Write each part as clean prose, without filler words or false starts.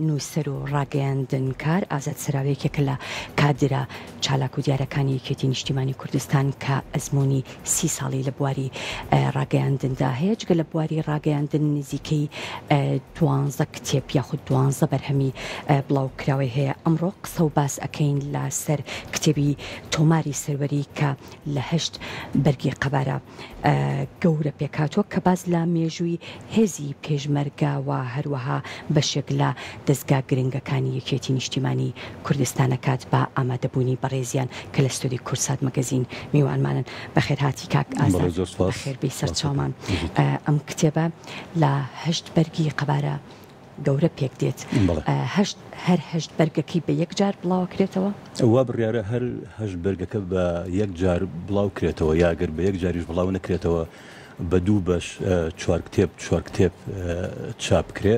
نووسەر و ڕاگەیاندنکار ئازاد سەراوی یەکێکە لە کادرە چالاک و دیارەکانی یەکێتی نیشتیمانی کوردستان کە ئەزموونی سی ساڵی لە بواری ڕاگەیاندندا هەیە، جگە لە بواری ڕاگەیاندن نزیکەی دوانزە کتێب یاخود دوانزە بەرهەمی بڵاوکراوەی هەیە. ئەمڕۆ قسە و باس ئەکەین لە سەر کتێبی تۆماری سەروەری کە لە هەشت بەرگی قەبارە گەورە پێکهاتووە کە باس لە مێژووی هێزی پێشمەرگە و هەروەها بەشێک لە دەزگا گرنگەکانی یەکێتی نیشتیمانی کوردستان ئەکات بە ئامادەبوونی بەڕێزیان کە لە ستۆدیۆی کوردسات مەگەزین میوانمانن. بەخێرهاتی کاک ئازاد. بەخێر بێی سەرچاومان. ئەم کتێبە لە هەشت بەرگی قەبارە گەورە پێک دێت. هەشت هەر هەشت بەرگەکەی بە یەک جار بڵاوەکرێتەوە؟ وا بڕیارە هەر هەشت بەرگەکە بە یەک جار بڵاو کرێتەوە یا گەر بە یەک جاریش بڵاو نەکرێتەوە بە دوو بەش چوار کتێب چوار کتێب چاپ بکرێ.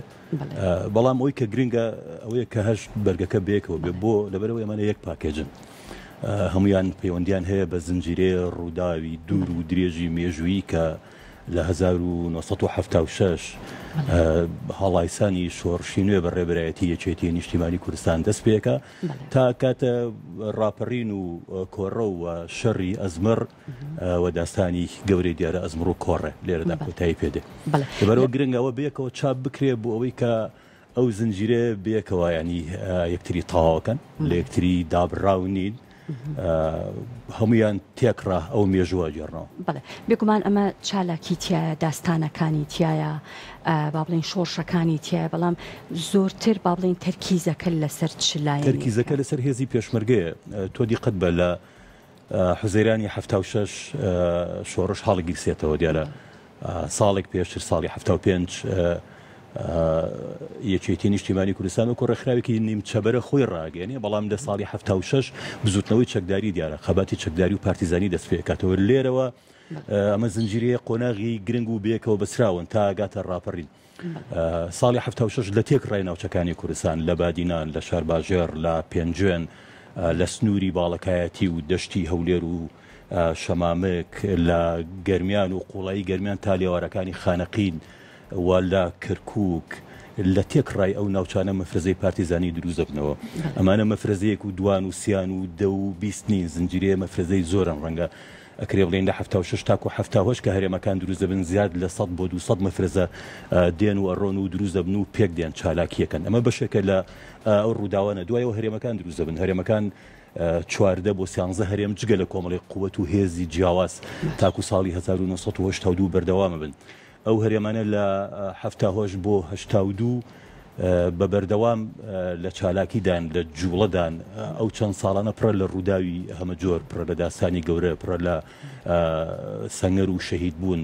بەڵام ئەوەی کە گرنگە ئەوەیە کە هەشت بەرگەکە بەیەکەوە بێ بۆ لەبەرئەوەی ئەمانە یەک پاکێجن. هەمویان پەیوەندیان هەیە بە زنجیرەیە ڕووداوی دوور و درێژی مێژوویی کە لە 1976 هەڵایسانی شۆڕشی نوێ بە ڕێبەرایەتی یەکێتی نیشتیمانی کوردستان دەست پێکا تا کاتە ڕاپەڕین و کۆڕە و شەڕی ئەزمڕ و داستانی گەورەی دیارە ئەزمڕ و کۆڕێ لێرەدا کۆتایی پێدێ. لەبەرئەوە گرنگە ئەوە بەیەکەوە چاپ بکرێ بۆ ئەوەی کە ئەو زنجیرەیە بەیەکەوە یانی یەکتری تەواوەکەن، لە یەکتری دابڕاو نین، هەموویان تێکڕا ئەو مێژووە ئەگێڕنەوە. بەڵێ بێگومان ئەمە چالاکی تیایە، داستانەکانی تیایە، با بڵێین شۆڕشەکانی تیایە، بەڵام زۆرتر با بڵێین تەرکیزەکە لەسەر چ لایەنێکە؟ تەرکیزەکە لەسەر هێزی پێشمەرگەیە. تۆ دیقەت بە لە حوزەیرانی 76 شۆڕش هەڵگیرسێتەوە، دیارە ساڵێک پێشتر ساڵی 75 یەکێتی نیشتیمانی کوردستان وەکو ڕێکخراوێکی نیمچەبەرە خۆی ڕاگەیەنێ، بەڵام لە ساڵی 76 بزوتنەوەی چەکداری دیارە خەباتی چەکداری و پارتیزانی دەست پێکاتەوە. لێرەوە ئەمە زنجیرەیە قۆناغی گرنگ و بەیەکەوە بەسراون تا گاتە ڕاپەڕین. ساڵی 76 لە تێکڕای ناوچەکانی کوردستان، لە بادینان، لە شارباژێڕ، لە پێنجوێن، لە سنووری باڵەکایەتی و دەشتی هەولێر و شەمامک، لە گەرمیان و قوڵایی گەرمیان تا لێوارەکانی خانەقین و لە کەرکووک، لە تێکڕای ئەو ناوچانە مەفرەزەی پارتیزانی دروست دەبنەوە. ئەمانە مەفرەزەیەک و دوان و سیان و دە و 20 نین، زنجیرەیە مەفرەزەی زۆرن. ڕەنگە ئەکرێ بڵێین لە 76 تاکو 78 کە هەرێمەکان دروست دەبن زیاد لە 100 بۆ 200 مەفرەزە دێن و ئەڕۆن و دروست دەبن و پێک دێن چالاکیەکەن. ئەمە بەشێکە لە ئەو ڕووداوانە. دوایەوە هەرێمەکان دروست دەبن. هەرێمەکان 14 بۆ سیانزە هەرێم جگە لە کۆمەڵی قوت و هێزی جیاواز تاکو ساڵی 1982 بەردەوامە بن. ئەو هەرێمانە لە 78 بۆ 82 بە بەردەوام لە چالاکیدان، لە جوڵەدان. ئەو چەند ساڵانە پڕە لە ڕووداوی هەمەجۆر، پڕە لە داستانی گەورە، پڕە لە سەنگەر و شەهید بوون،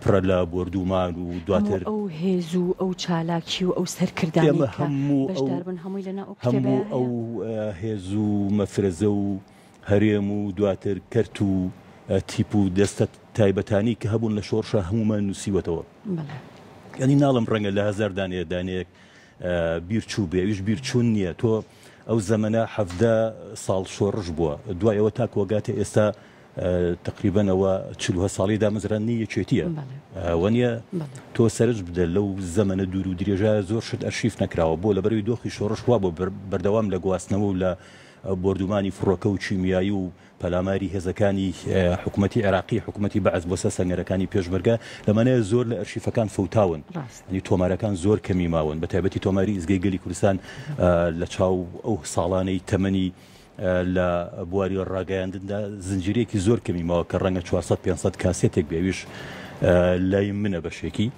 پڕە لە بۆردومان و دواتر ئەو هێز و ئەو چالاکی و ئەو سەرکردانەی کە بەشدار بوون هەمووی لەناو ئەو کتێبەیا هەموو ئەو هێز و مەفرەزە و هەرێم و دواتر کەرت و تیپ و دەستە تایبەتانی کە هەبوون لە شۆڕشا هەموومان نووسیوەتەوە. یانی ناڵم ڕەنگە لە هەزار دانەیە دانەیەک بیر چوو بێ، ئەویش بیر چوون نییە. تۆ ئەو زەمەنە 17 ساڵ شۆڕش بووە، دوای ئەوە تاکوە گاتە ئێستا تقریبا ئەوە 48 ساڵی دامەزراندنی یەکێتیە وەنیە؟ تۆ سەرنج بدە لەو زەمەنە دوور و درێژە زۆر شت ئەرشیف نەکراوە، بۆ لەبەروی دۆخی شۆڕش وا بۆ بەردەوام لە گواستنەوە و لە بۆردومانی فڕۆکە و کیمیایی و پەلاماری هێزەکانی حکومەتی عێراقی، حکومەتی بەعس بۆ سەر سەنگەرەکانی پێشمەرگە، لەمانەیە زۆر لە ئەرشیفەکان فەوتاون، یانی تۆمارەکان زۆر کەمی ماون، بە تایبەتی تۆماری ئیزگەی گەلی کوردستان لە چاو ئەو ساڵانەی تەمەنی لە بواری ڕاگەیاندندا زنجیرەیەکی زۆر کەمی ماوە کە ڕەنگە 400 500 کاسێتێک بێ، ئەویش لای منە بەشێکی.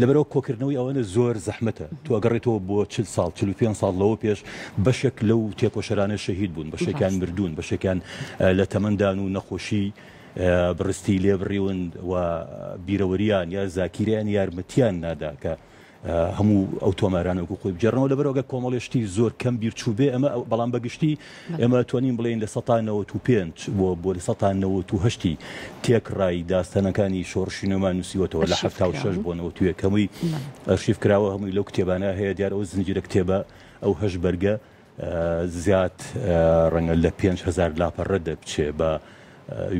لەبەرئەوە کۆکردنەوەی ئەوانە زۆر زەحمەتە. تۆ ئەگەڕێتەوە بۆ 40 ساڵ 45 ساڵ لەوە پێش بەشێک لەو تێکۆشەرانە شەهید بوون، بەشێکیان مردوون، بەشێکیان لە تەمەندان و نەخۆشی بڕستی لێبڕیون و بیرەوەریان یا زاکیرەیان یارمەتیان نادا کە هەموو ئەو تۆمارانە وەکو خۆی بگێڕنەوە. لەبەرئەوە گەر کۆمەڵێ شتی زۆر کەم بیر چووبێ ئەمە، بەڵام بە گشتی ئێمە توانین بڵێین 95% بۆ بۆ 98%ی تێکڕای داستانەکانی شۆڕشی نوێمان نووسیوەتەوە لە 76 بۆ 91 هەمووی ئەرشیف کراوە، هەمووی لەو کتێبانە هەیە. دیار ئەو زنجیرە کتێبە ئەو هەشت بەرگە زیاد ڕەنگە لە 5000 لاپەڕە دەبچێ بە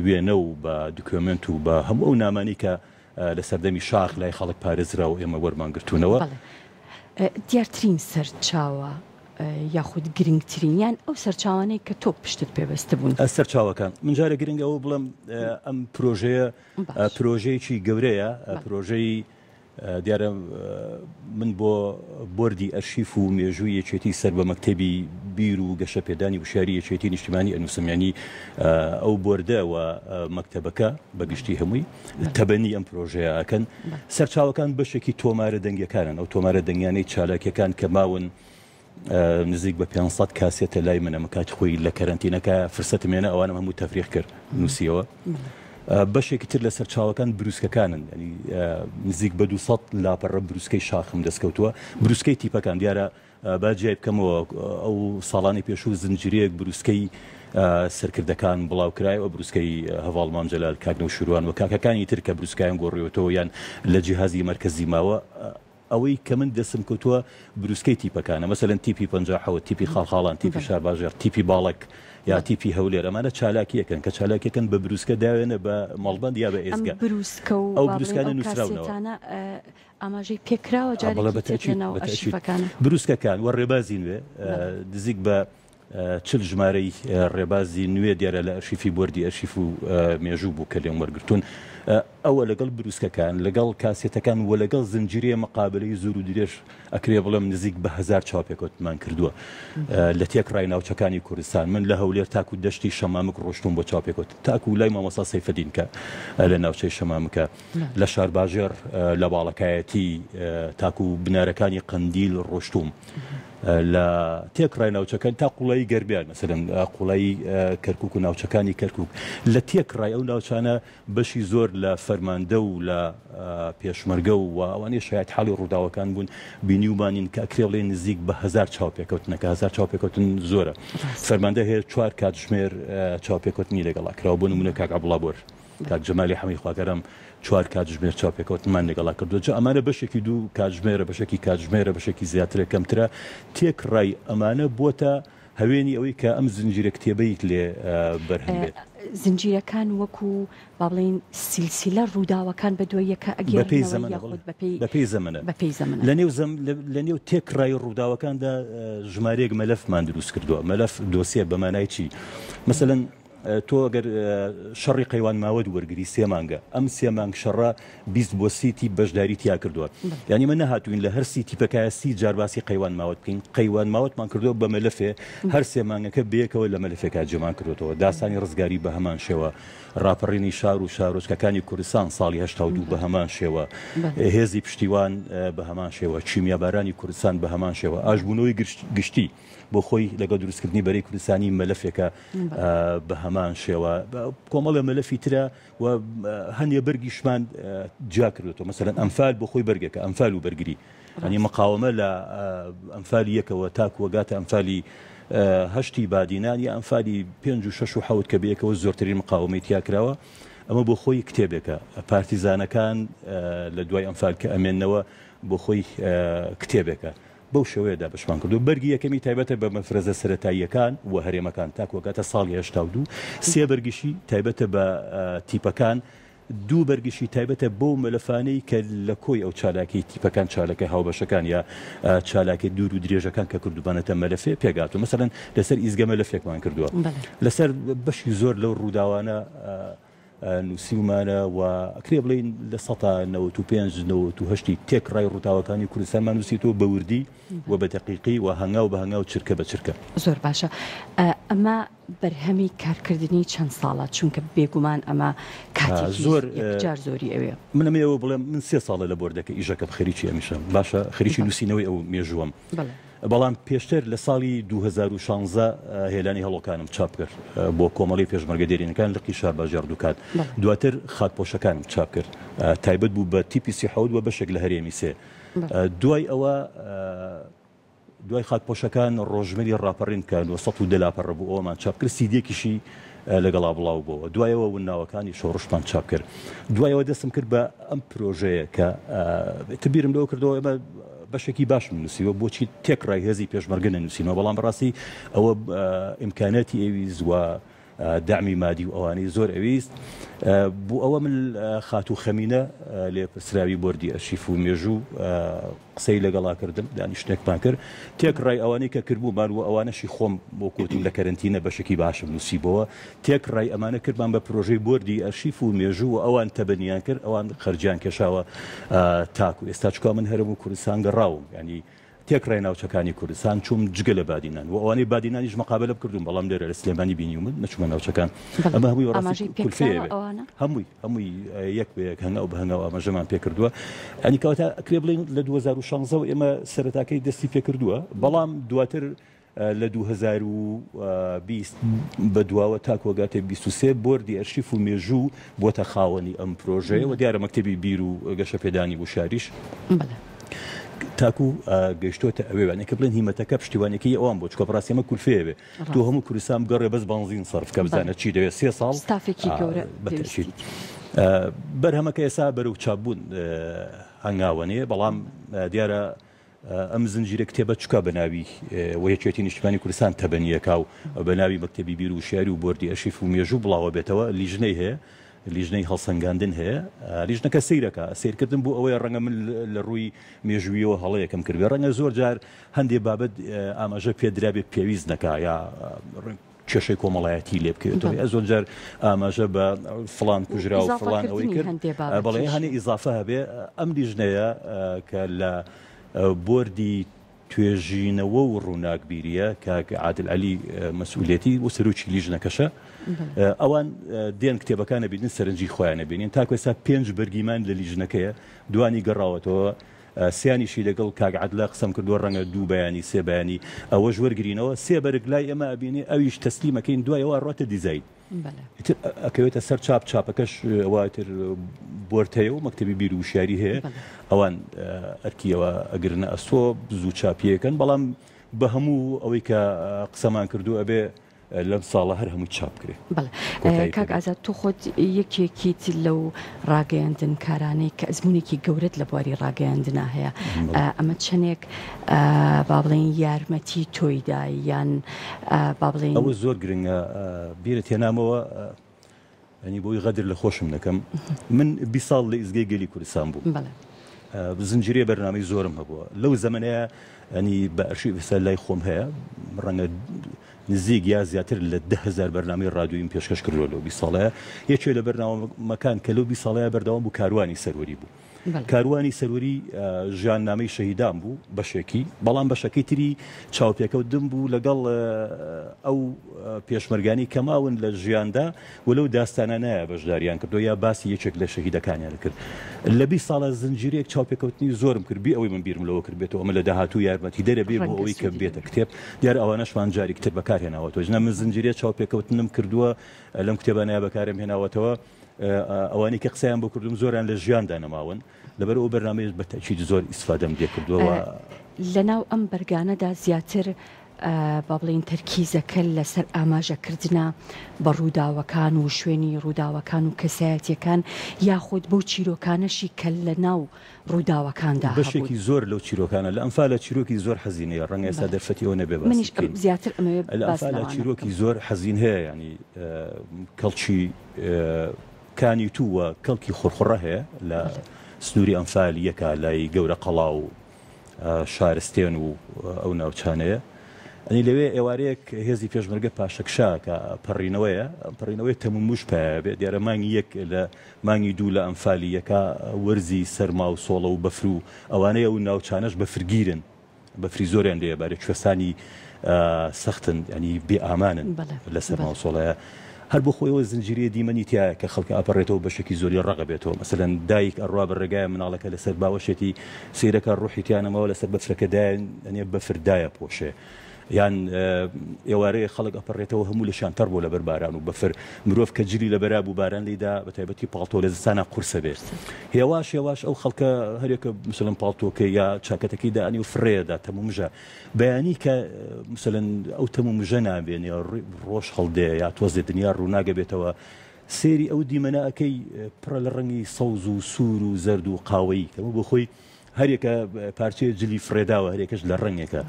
وێنە و بە دکۆمێنت و بە هەموو ئەو نامانەی کە لە سەردەمی شاخ لای خەڵک پارێزرا و ئێمە وەرمان گرتوونەوە. بەڵێ. دیارترین سەرچاوە یاخود گرنگترین یان ئەو سەرچاوانەی کە تۆ پشتت پێ بەستبوون؟ سەرچاوەکان، من جارێ گرنگە ئەوە بڵێم ئەم پرۆژەیە پرۆژەیەکی گەورەیە، پرۆژەی دیارە من بۆ بۆردی ئەرشیف و مێژووی یەکێتی سەر بە مەکتەبی بیر و گەشەپێدانی وشیاری یەکێتی نیشتیمانی ئەنووسم، یانی ئەو بۆردە و مەکتەبەکە بە گشتی هەمووی تەبەنی ئەم پرۆژەیە ئەکەن. سەرچاوەکان بەشێکی تۆمارە دەنگیەکانن، ئەو تۆمارە دەنگیانەی چالاکیەکان کە ماون نزیک بە 500 کاسێتە لای من، ئەمە کاتی خۆی لە کەرەنتینەکە فرسەتم هێنا ئەوانم هەموو تەفریغ کرد نووسیەوە. بەشێکی تر لە سەرچاوەکان بروسکەکانن، یعنی نزیک بە 200 لاپەڕە بروسکەی شاخم دەستکەوتووە، بروسکەی تیپەکان دیارە با جیای بکەمەوە ئەو ساڵانی پێشوو زنجیرەیەک بروسکەی سەرکردەکان بڵاوکرایەوە، بروسکەی هەڤاڵ مام جەلال، کاک نەوشیروان و کاکەکانی تر کە بروسکایان گۆڕیوەتەوە یان لە جیهازی مەرکەزی ماوە. ئەوەی کە من دەستم کەوتووە بروسکەی تیپەکانە، مەسەلەن تیپی 57، تیپی خاڵخاڵان، تیپی شارباژێڕ، تیپی باڵەک یا تیپی هەولێر، ئەمانە چالاکییەکەن کە چالاکییەکەن بە بروسکە داوێنە بە مەڵبەند یا بە ئەم ئێزگە. بروسکە و ئەو با بڵێین بروسکانە ئەو نووسراونەوە. کاسێتانە ئاماژەی پێکراوە بەڵێ جارێکی بە تر تەئکید، لەناو بە تەئکید. ئەرشیفەکانە؟ بروسکەکان و ڕێبازی نوێ بەڵێ. نزیک بە 40 ژمارەی ڕێبازی نوێ دیارە لە ئەرشیفی بۆردی ئەرشیف و مێژوو بوو کە لێم وەرگرتوون. ئەوە لەگەڵ بروسکەکان، لەگەڵ کاسێتەکان و لەگەڵ زنجیرەیە مقابەلەی زۆر و درێژ ئەکرێ بڵێم نزیک بە هەزار چاوپێکەوتنمان کردووە لە تێکڕای ناوچەکانی کوردستان. من لە هەولێر تاکو دەشتی شەمامک ڕۆشتووم بۆ چاوپێکەوتن، تاکو لای مامۆستا سەیفەدین کە لە ناوچەی شەمامکە، لە شارباژێڕ لە باڵەکایەتی تاکو بنارەکانی قەندیل ڕۆشتووم، لە تێکڕای ناوچەکان تا قوڵایی گەرمیان، مەسەلەن قوڵایی کەرکوک و ناوچەکانی کەرکوک، لە تێکڕای ئەو ناوچانە بەشی زۆر لە فەرماندە و لە پێشمەرگە و ئەوانەی شایەتحاڵی ڕووداوەکان بوون بینیومانین کە ئەکرێ بڵێین نزیک بە هەزار چاوپێکەوتنە، کە هەزار چاوپێکەوتن زۆرە. فەرماندە هەیە چوار کاتژمێر چاوپێکەوتنی لەگەڵا کراوە، بۆ نموونە کاک عەبدوڵا بۆر، کاک جەمالی حەمەی خواکەرەم چوار کاتژمێر چاوپێکەوتنمان لەگەڵا کردووە. جا ئەمانە بەشێکی دوو کاتژمێرە، بەشێکی کاتژمێرە، بەشێکی زیاترە کەمترە، تێکڕای ئەمانە بۆتە هەوێنی ئەوەی کە ئەم زنجیرە کتێبەیت لێ بەرهەم بێت. زنجیرەکان وەکو با بڵێین سیلسیلە ڕووداوەکان بە دوای یەکا بەپێی ئەگێڕنەوە زەمەنە، یاخود بەڵێ بەپێی بەپێی زەمەنە. بەپێی زەمەنە. لە نێو زەم لە نێو تێکڕای ڕووداوەکاندا ژمارەیەک مەلەفمان دروست کردووە. مەلەف دۆسیە بە مانای چی؟ مەسەلەن تۆ گەر شەڕی قەیوان ماوەت وەرگری سێ مانگە، ئەم سێ مانگ شەڕە 20 بۆ 30 تیپ بەشداری تیا کردووە. یانی ئێمە نەهاتووین لە هەر سی تیپەکایە سی جار باسی قەیوان ماوەت بکەین، قەیوان ماوەتمان کردووە بە مەلەفێ، هەر سێ مانگەکە بەیەکەوە لە مەلەفێکا جێمان کردووەتەوە. داستانی ڕزگاری بە هەمان شێوە، ڕاپەڕینی شار و شارۆچکەکانی کوردستان ساڵی 82 بە هەمان شێوە، هێزی پشتیوان بە هەمان شێوە، کیمیابارانی کوردستان بە هەمان شێوە، ئاشبوونەوەی گشتی بۆ خۆی لەگەڵ دروستکردنی بەرەی کوردستانی مەلەفێکە بە هەمان شێوە، کۆمەڵێ مەلەفی ترە و هەندێ بەرگیشمان جیا کردوێتەوە. مەسەلەن ئەنفال بۆ خۆی بەرگێکە، ئەنفال و بەرگری، یانی مقاومە لە ئەنفالی یەکەوە تاکووە گاتە ئەنفالی هەشتی بادینان یا ئەنفالی پێنج و شەش و حەوت کە بەیەکەوە زۆرترین مقاومەی تیا کراوە. ئەمە بۆ خۆی کتێبێکە. پارتیزانەکان لە دوای ئەنفال کە ئەمێنەوە بۆ خۆی کتێبێکە. بەو شێوەیە دابەشمان کردووە. بەرگی یەکەمی تایبەتە بە مەفرەزە سەرەتاییەکان و هەرێمەکان تاکو ئەگاتە ساڵی 82، سێ بەرگیشی تایبەتە بە تیپەکان، دوو بەرگیشی تایبەتە بەو مەلەفانەی کە لە کۆی ئەو چالاکی تیپەکان، چالاکە هاوبەشەکان یا چالاکی دوور و درێژەکان کە کردوومانەتە مەلەفێ پێکهاتووە. مەسەلەن لەسەر ئیزگە مەلەفێکمان کردووە، لەسەر بەشی زۆر لەو ڕووداوانە نووسیومانە و ئەکرێ بڵێین 95% 98% ی تێکڕای ڕووداوەکانی کوردستانمان نووسیوەتەوە بە وردی و بە دەقیقی و هەنگاو بە هەنگاو چرکە بە چرکە. زۆر باشە ئەمە بەرهەمی کارکردنی چەند ساڵە؟ چونکە بێگومان ئەمە کاتێکی زۆر یەکجار زۆری ئەوێ. من ئەمەوێ ئەوە بڵێم من سێ ساڵە لە بۆردەکە ئیشەکەم خەریکی ئەمیشەم باشە خەریکی نووسینەوەی ئەو مێژووەم. بەڵام پێشتر لە ساڵی 2016 هێلانی هەڵۆکانم چاپ کرد بۆ کۆمەڵەی پێشمەرگە دێرینەکان لقی شارباژێڕ دوکان، دواتر خاکپۆشەکانم چاپ کرد تایبەت بوو بە تیپی 37 و بەشێک لە هەرێمی سێ. دوای ئەوە دوای خاکپۆشەکان ڕۆژمێری ڕاپەڕین کە 910 لاپەڕە بوو ئەومان چاپ کرد، سیدیەکیشی لەگەڵا بڵاو بۆوە. دوایەوە ونناوەکانی شۆڕشمان چاپ کرد. دوایەوە دەستم کرد بە ئەم پرۆژەیە کە تر بیرم لەوە کردەوە ئێمە بەشێکی باشم نووسیوە بۆچی تێکڕای هێزی پێشمەرگە نەنووسینەوە، بەڵام بەڕاستی ئەوە ئیمکاناتی ئەویست و دەعمی مادی و ئەوانەی زۆر ئەویست. بۆ ئەوە من خاتوو خەمینە لێپرسراوی بۆردی ئەرشیف و مێژوو قسەی لەگەڵا کردم، دانیشتنێکمان کرد. تێکڕای ئەوانەی کە کردبوومان و ئەوانەشی خۆم وەکو وتم لە کەرەنتینە بەشێکی باشم نووسیبۆوە، تێکڕای ئەمانە کردمان بە پرۆژەی بۆردی ئەرشیف و مێژوو و ئەوان تەبەنیان کرد، ئەوان خەرجیان کێشاوە تاکو ئێستا، چونکە من هەرەم و کوردستان گەڕاوم، یانی تێکڕای ناوچەکانی کوردستان چووم جگە لە بادینان و ئەوانەی بادینانیش مقابەلەم کردوون، بەڵام لێرە لە سلێمانی بینیومن، نەچوومە ناوچەکان. ئەمە هەمووی ڕاستی ئاماژەی پێ کولفەیە کراوە بێ. ئەوانە؟ هەمووی هەمووی یەک بە یەک هەنگاو بە هەنگاو ئاماژەمان پێ کردووە. یانی کەواتە ئەکرێ بڵێین لە 2016 وە ئێمە سەرەتاکەی دەستی پێ کردووە، بەڵام دواتر لە 2020 بە دواوە تاکو ئەگاتە 23 بۆردی ئەرشیف و مێژوو بووەتە خاوەنی ئەم پرۆژەیە و دیارە مەکتەبی بیر و گەشەپێدانی وشیاریش تاکو گەیشتۆتە ئەوێ. یانی کە بڵێن هیمەتەکە پشتیوانیەکەی ئەوان بۆ، چونکە بەڕاستی ئەمە کولفەیە بێ تۆ هەموو کوردستان بگەڕێ بەس بەنزین سەرف کە بزانە چی دەوێت سێ ساڵ ستافێکی گەورە بە تەئکید. بەرهەمەکە ئێستا بەرەو چاپبوون هەنگاوەنێ، بەڵام دیارە ئەم زنجیرە کتێبە چکا بە ناوی و یەکێتی نیشتمانی کوردستان تەبەنیەکا و بە ناوی مەکتەبی بیر و وشیاری و بۆردی ئەرشیف و مێژوو بڵاوە بێتەوە، لیژنەی هەیە، لیژنەی هەڵسەنگاندن هەیە، لیژنەکە سەیرەکا، سەیرکردن بۆ ئەوەیە ڕەنگە من لە ڕووی مێژوویەوە هەڵەیەکم کردبێ، ڕەنگە زۆر جار هەندێ بابەت ئاماژە پێدرابێ پێویست نەکا یا کێشەی کۆمەڵایەتی لێ بکەوێتەوە یا زۆر جار ئاماژە بە فڵان کوژرا و فڵان ئەوەی کرد، بەڵێ هەنێ ئیزافە هەبێ. ئەم لیژنەیە کە لە بۆردی توێژینەوە و ڕووناکبیریە کاک عادل عەلی مەسئولیەتی و سەرۆکی لیژنەکەشە، ئەوان دێن کتێبەکان ئەبینن، سەرنجی خۆیان ئەبینین. تاکو ئێستا پێنج بەرگیمان لە لیژنەکەیە، دوانی گەڕاوەتەوە، سیانیشی لەگەڵ کاک عەدلە قسەم کردووە ڕەنگە دوو بەیانی سێ بەیانی ئەوەش وەرگرینەوە، سێ بەرگ لای ئێمە ئەبینێ ئەویش تەسلیم ئەکەین، دوای ئەوە ئەڕواتە دیزاین ئیتر ئەکەوێتە سەر چاپ، چاپەکەش ئەوە ئیتر بۆرد هەیە و مەکتەبی بیر و وشیاری هەیە، ئەوان ئەرکی ئەوە ئەگرنە ئەستۆ زوو چاپیەکەن. بەڵام بە هەموو ئەوەی کە قسەمان کردووە ئەبێ لەم ساڵە هەر هەمووی چاپ بکرێ. بەڵێ کۆتایی کاک پێ بێت. ئازاد تۆ خۆت یەکێکیت لەو ڕاگەیاندنکارانەی کە ئەزموونێکی گەورەت لە بواری ڕاگەیاندنا هەیە، بەڵێ. ئەمە چەندێک با بڵێین یارمەتی تۆی دا یان با بڵێین. ئەوە زۆر گرنگە بیرت هێنامەوە یانی بۆی غەدر لە خۆشم نەکەم من 20 ساڵ لە ئیزگەی گەلی کوردستان بووم. بەڵێ. زنجیرەی بەرنامەی زۆرم هەبووە لەو زەمەنەیە ینی بە ئەرشیف ئێستا لای خۆم هەیە ڕەنگە نزیک یا زیاتر لە 10هزار بەرنامەی ڕادیۆیم پێشکەش کردووە لەو 20 ساڵەیە. یەکێ لە بەرنامەکان کە لەو 20 ساڵەیە بەردەوام بوو کاروانی سەروەری بوو. کاروانی سەروەری ژیاننامەی شەهیدان بوو بەشێکی، بەڵام بەشەکەی تری چاوپێکەوتن بوو لەگەڵ ئەو پێشمەرگانی کە ماون لە ژیاندا و لەو داستانانەیە بەشداریان کردو یا باسی یەکێک لە شەهیدەکانیان کرد. لە 20 ساڵە زنجیرەیەک چاوپێکەوتنی زۆرم کرد بێ ئەوەی من بیرم لەوە کرد بێتەوە ئەمە لە داهاتوو یارمەتیدەرە بێ بۆ ئەوەی کە بێتە کتێب. دیارە ئەوانەشمان جارێکی تر بەکارهێناوەتەوە. ژنە من زنجیرەیە چاوپێکەوتنم کردووە لەم کتێبانەیە بەکارم هێناوەتەوە. ئەوانەی کە قسەیان بۆ کردوم زۆریان لە ژیاندا نەماون، لەبەر ئەو بەرنامەیەش بە تەئکید زۆر ئیسفادەم لێ کردووە و. لەناو ئەم بەرگانەدا زیاتر با بڵێین تەرکیزەکە لەسەر ئاماژەکردنە بە ڕووداوەکان و شوێنی ڕووداوەکان و کەسایەتیەکان یاخود بەو چیرۆکانەشی کە لەناو ڕووداوەکاندا هەبوون. بەشێکی زۆر لەو چیرۆکانە لە ئەنفالە چیرۆکی زۆر حەزین هەیە، ڕەنگە ئێستا دەرفەتی ئەوە نەبێ باسی منیش بکەین. زیاتر ئەمەوێ لە باس ئەنفالە لەوانە چیرۆکی بکەم. زۆر حەزین هەیە، یانی کەڵکی کانی توو و کەڵکی خڕخڕە هەیە لە سنووری ئەنفال یەکە لای گەورە قەڵا و شارستێن و ئەو ناوچانەیە. ئەنی لەوێ ئێوارەیەک هێزی پێشمەرگە پاشەکشە کە پەڕینەوەیە، پەڕینەوەی تەموموژ پایە بێ، دیارە مانگی یەک لە مانگی دوو لە ئەنفالی یەکە وەرزی سەرما و سۆڵە و بەفر و ئەوانەیە و ناوچانەش بەفرگیرن، بەفری زۆریان لێیە، بارێ کوێستانی سەختن، یانی بێ ئامانن لە سەرما و سۆڵەیە. هەر بۆ خۆیەوە زنجیرەیە دیمەنی تیایە کە خەڵکە ئەپەڕێتەوە بەشێکی زۆری ڕەق ئەبێتەوە، مەسەلەن دایک ئەڕوا بە ڕێگایە مناڵەکە لەسەر باوەشێتی سەیرەکا ڕوحی تیا نەماوە لەسەر بەفرەکە دایە ئەنێ بەفر دایە پۆشێ، یان ئێوارەیە خەڵک ئەپەڕێتەوە هەموو لەشیان تەڕ بووە لەبەر باران و بەفر، مرۆڤ کە جلی لەبەرا بوو باران لێیدا بە تایبەتی پاڵتۆ لە زستانا قورسە بێ هێواش هێواش ئەو خەڵکە هەرێکە مسەلەن پاڵتۆکەی یا چاکەتەکەی دائەنێ و فڕێدا تەمومژە بەیانی کە مسەلەن ئەو تەمومژە نابێنێ ڕۆژ هەڵدێ یا تۆزێ دنیا ڕووناگە بێتەوە سێری ئەو دیمەنە ئەکەی پڕە لە ڕەنگی سەوز و سوور و زەرد و قاوەیی کەمە بۆ خۆی. هەریەکە پارچەیە جلی فڕێداوە هەرێکەش لە ڕەنگێکە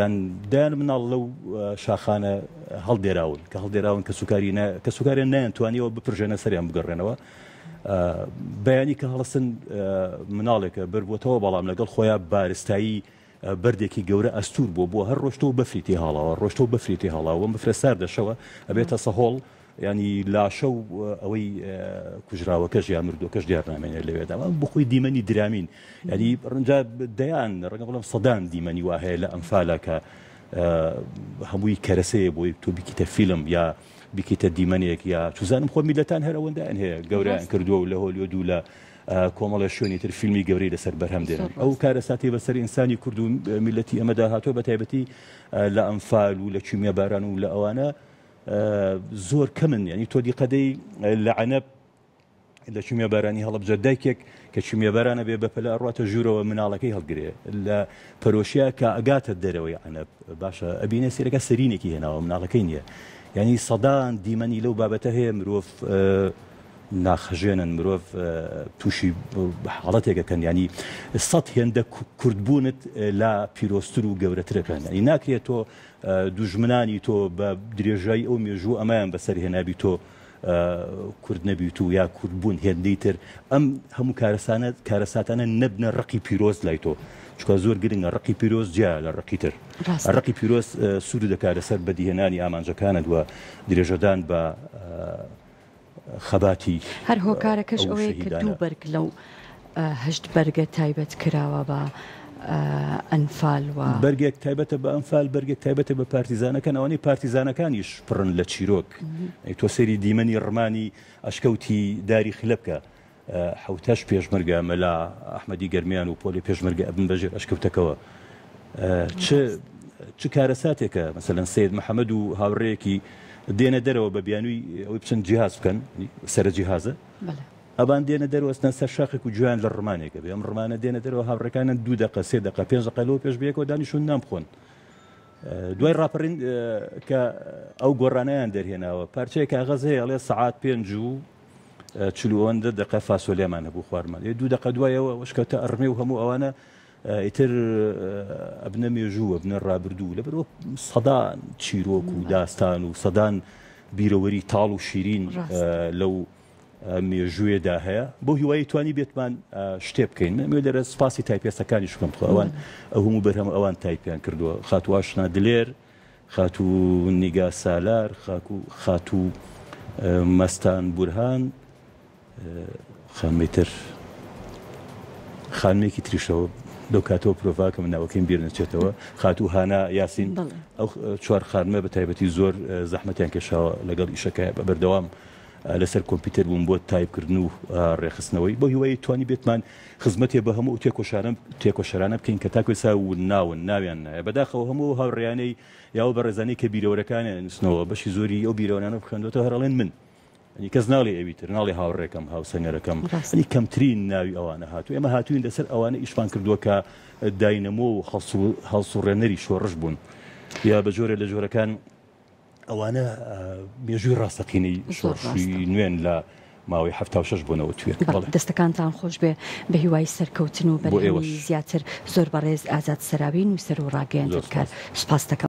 یان دایان مناڵ لەو شاخانە هەڵدێراون کە هەڵدێراون کە سوکاری کە سوکاریان نایان توانیەوە بپرژێنە سەریان بگەڕێنەوە بەیانی کە هەڵسن مناڵێکە بەربووتەوە بەڵام لەگەڵ خۆیان بارستایی بەردێکی گەورە ئەستور بووە بۆ هەر ڕۆشتەوە بەفری تێ هاڵاوە ڕۆشتەوە بەفری تێ هاڵاوە بەم بەفرە ساردەشەوە ئەبێتە سەهۆڵ ینی لاشە و ئەوەی کوژراوەکەش یا مردوەکەش دیار نامێنێت لەوێدا بخۆی دیمەنی درامین ینی ڕەنجا دەیان ڕەنگە بڵم سەدان دیمەنی وا هەیە لە ئەمفالە کە هەمووی کەرەسەیە بۆی تۆ بیکیتە فیلم یا بیکەیتە دیمەنێک یا چوزانم خۆ میلەتان هەر ئەوەندەیان هەیە گەورەیان کردووە و لە هۆلیۆد و لە کۆمەڵە شوێنی تر فیلمی گەورەی لەسەر بەرهەم دێنن ئەو کارەساتی بەسەر ئینسانی کورد و میلەتی ئەمەدا هاتووە بە تایبەتی لە ئەنفال و لە کیمیاباران و لە ئەوانە زۆر کەمن یعنی تۆ دیقەدەی لە عەنەب لە کیمیابارانی هەڵەبجە دایکێک کە کیمیابارانە بێ بەپەلە ئەڕواتە ژوورەوە مناڵەکەی هەڵگرێ لە پەرۆشیا کە ئەگاتە دەرەوەی عەنەب باشە ئەبینێ سیرەکە سەرینێکی هێناوە مناڵەکەی نییە یعنی سەدان دیمەنی لەو بابەتە هەیە مرۆڤ ناخەژێنن مرۆڤ تووشی حاڵەتێکەکەن ینی سەد هێندە کوردبوونت لا پیرۆزتر و گەورەترەکەن ینی ناکرێت تۆ دوژمنانی تۆ بە درێژایی ئەو مێژوو ئەمایان بەسەر هێنابی تۆ کورد نەبیت و یا کورد بوون هێندەی تر ئەم هەموو کارەسانە کارەساتانە نەبنە ڕقی پیرۆز لای تۆ چونکە زۆر گرنگە ڕقی پیرۆز جیا لە ڕقی تر ڕاستە. ڕقی پیرۆز سوور دەکات لەسەر بەدیهێنانی ئامانجەکانت و درێژەدان بە خەباتی هەر هۆکارەکەش ئەو ئەوەیە کە شەهیدانە. دوو بەرگ لەو هەشت بەرگە تایبەت کراوە بە ئەنفال و. بەرگێک تایبەتە بە ئەنفال، بەرگێک تایبەتە بە پارتیزانەکان، ئەوانەی پارتیزانەکانیش پڕن لە چیرۆک. تۆ سەیری دیمەنی ڕمانی ئەشکەوتی داری خلە بکە، حەوتەش پێشمەرگە مەلا ئەحمەدی گەرمیان و پۆلی پێشمەرگە ئەبن بەژێر ئەشکەوتەکەوە. چ چ کارەساتێکە مەسەلەن سەید محەمەد و هاوڕێیەکی دێنە دەرەوە بە بیانووی ئەوەی بچن جیهاز بکەن، سەرە جیهازە. ئەوان دێنە دەرەوە ئەچنە سەر شاخێک و گوێیان لە ڕمانێک ئەبێ، ئەم ڕمانە دێنە دەرەوە هاوڕێکانیان دوو دەقە، سێ دەقە، پێنج دەقە لەوە پێش بەیەکەوە دانیشتوون نان بخۆن. دوای ڕاپەڕین کە ئەو گۆڕانەیان دەرهێناوە پارچەیە کاغەز هەیە ئەڵێ سەعات پێنج و چل و ئەوەندە دەقە فاسۆلیامان هەبوو خواردمان. ئێ دوو دەقە دوایەوە وشکەوتە ئەڕمێ و هەموو ئەوانە ئیتر ئەبنە مێژوو ئەبنە ڕابردوو لەبەرئەوە سەدان چیرۆک و داستان و سەدان بیرەوەری تاڵ و شیرین لەو مێژووێدا هەیە بۆ هیوایی توانی بێتمان شتێ بکەین من ئەمەوێ لێرە سپاسی تایپێستەکانیش بکەم خۆ ئەوان ئەو هەموو بەرهەم ئەوان تایپیان کردووە خاتوو ئاشنا دلێر خاتوو نیگا سالار خاکو خاتوو مەستان بورهان خانمی تر خانمێکی تریشەوە لەو کاتەوە پرۆڤاکەم ناوەکەیم بیر نەچێتەوە خاتوو هانا یاسین ئەو چوار خانمە بە تایبەتی زۆر زەحمەتیان کێشاوە لەگەڵ ئیشەکە بە بەردەوام لەسەر کۆمپیوتەر بووم بۆ تایپکردن و ڕێکخستنەوەی بەو هیوایەی توانیبێتمان خزمەتێ بە هەموو ئەو تێکۆشانە تێکۆشەرانە بکەین کە تاکو ئێستا ونناون ناویان نایە بەداخەوە هەموو ئەو هاوڕێیانەی یا ئەو بەڕێزانەی کە بیرەوەرەکانیان ئەنووسنەوە بەشی زۆری ئەو بیرەوەرانە بخوێندوەتەوە هەر ئەڵێن من یعنی کەس ناڵێ ئەوی تر ناڵێ هاوڕێکەم هاوسەنگەرەکەم ڕاستە. یعنی کەمترین ناوی ئەوانە هاتوو ئێمە هاتووین لەسەر ئەوانە ئیشمان کردووە کە داینەمۆ و هەڵسوڕێنەری شۆڕش بوون یا بە جۆرێ لە جۆرەکان ئەوانە مێژووی ڕاستەقینەی شۆڕشی نوێن لە ماوەی 76 بۆ 91. بەڵێ. دەستەکانتان خۆش بێ بە هیوای سەرکەوتن و بەرهەمی زیاتر. زۆر بەڕێز ئازاد سەراوی نووسەر و ڕاگەیەندنکار سوپاستەکەم.